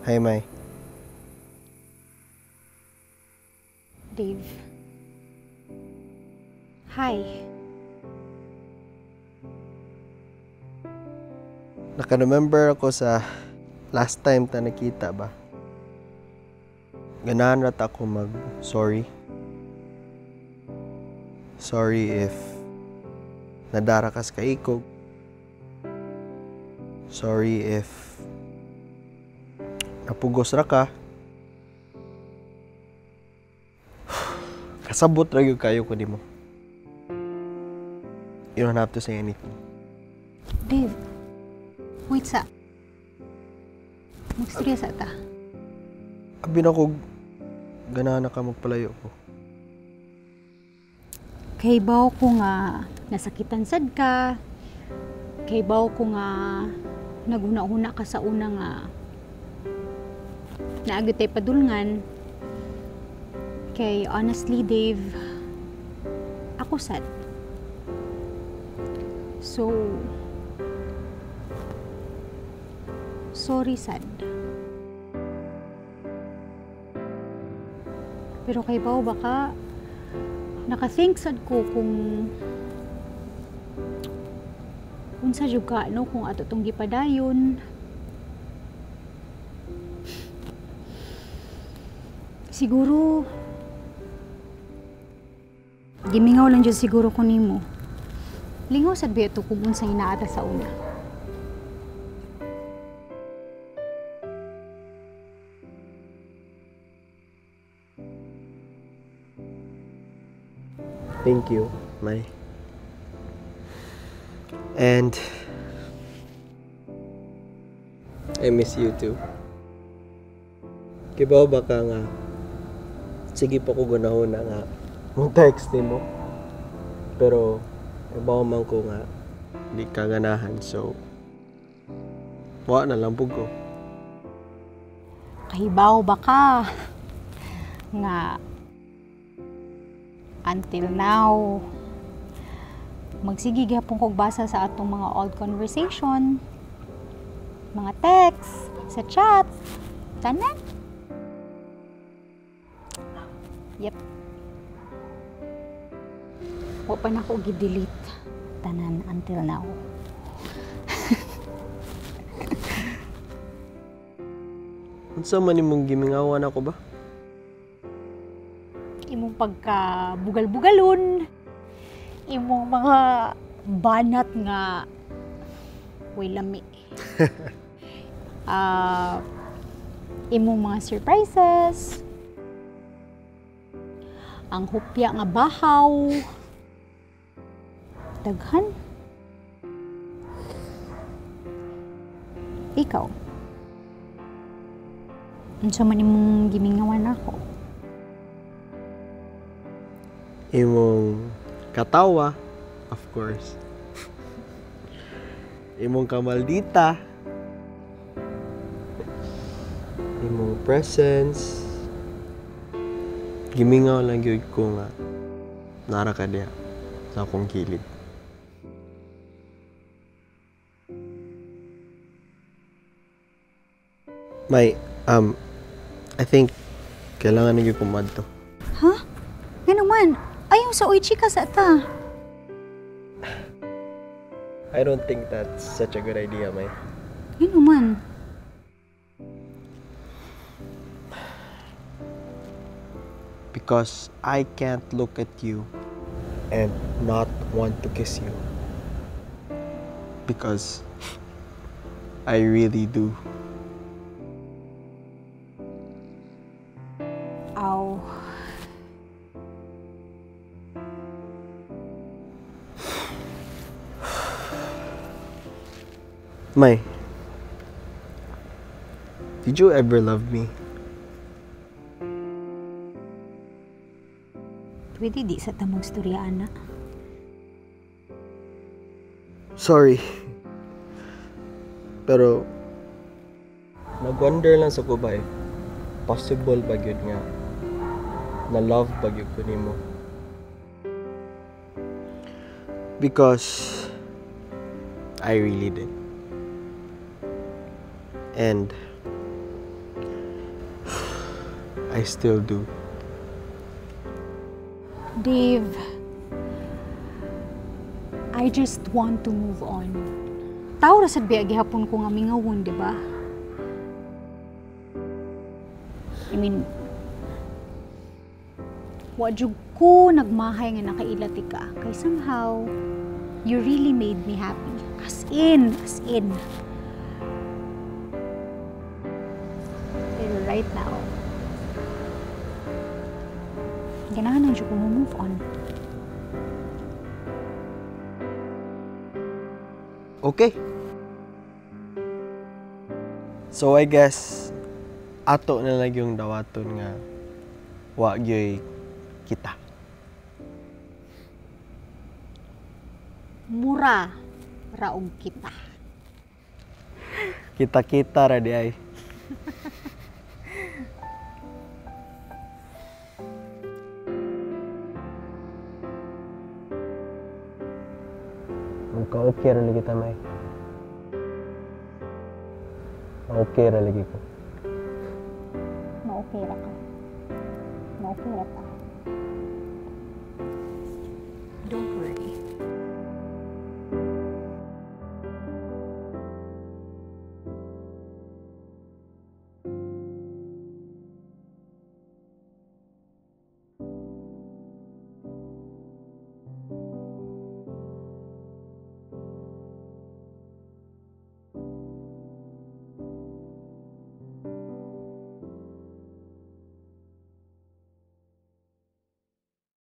Hi, May. Dave. Hi. Naka-remember ako sa last time ta nakita ba? Ganahan ra ta ako mag-sorry. Sorry if nadara kas kaikog. Sorry if napugos ra ka. Kasabot ra gyud kayo ko nimo. You don't have to say anything. Dave, wait sa. Magstorya sa ta. Abi na ko ganahan na ka magpalayo ko. Kay baw ko nga nasakitan sad ka. Kay baw ko nga naghuna-huna ka sa una nga naagyo tay padulngan. Kay honestly, Dave, ako sad. So, sorry sad. Pero kay baw baka nakathink sad ko kung unsa jud ka no kung ato tong gipadayon. Siguro gimingaw lang jud siguro ko nimo. Lingaw sad biya to kung unsay inaata sa una. Thank you, May. And I miss you too. Kibaw ba ka nga sige pa ko ganahon na nga mong text nimo. Pero ibaw man ko nga di ka ganahan, so wa na lang pud ko. Kahibaw ba ka nga until now magsige gihapon kog basa sa atong mga old conversation, mga text, sa chat, tanan. Yep. Wa pa nako gi-delete tanan until now. Unsa man imong gimingawan ako ba? Imong pagka bugal-bugalon, imong mga banat nga way lami. Imong mga surprises, ang hupya nga bahaw, daghan. Ikaw, unsa man imong gimingawan ako? Imong katawa, of course. Imong kamaldita. Imong presence. Gimingaw lang gyud ko nga nara ka diha sa akong kilid. May, I think kailangan na gyud ko madto. Ha? Ngano man? Ayaw sa uy chika sa ta. I don't think that's such a good idea, May. Ngano man? Because I can't look at you and not want to kiss you. Because I really do. Aw. May, did you ever love me? Pwede di sa tamong storya, ana. Sorry. Pero, nag-wonder lang sa ko ba possible ba gyud nga na love ba gyud ko nimo? Because I really did. And I still do. Dave, I just want to move on. Tao ra sad biya gihapon ko nga mingawon, di ba? I mean, wa jud ko nagmahay nga nakaila tika. Kay somehow, you really made me happy. As in, as in. Pero right now, ganahan na jud ko mo move on. Okay. So I guess ato na lang yung dawaton nga wa gyoy kita. Mura ra og kita. Kita-kita ra di ay. Magka-okay ra lagi ta, May. Okay ra lagi ko. Ma-okay ra ka. Ma-okay ra ka. Don't worry.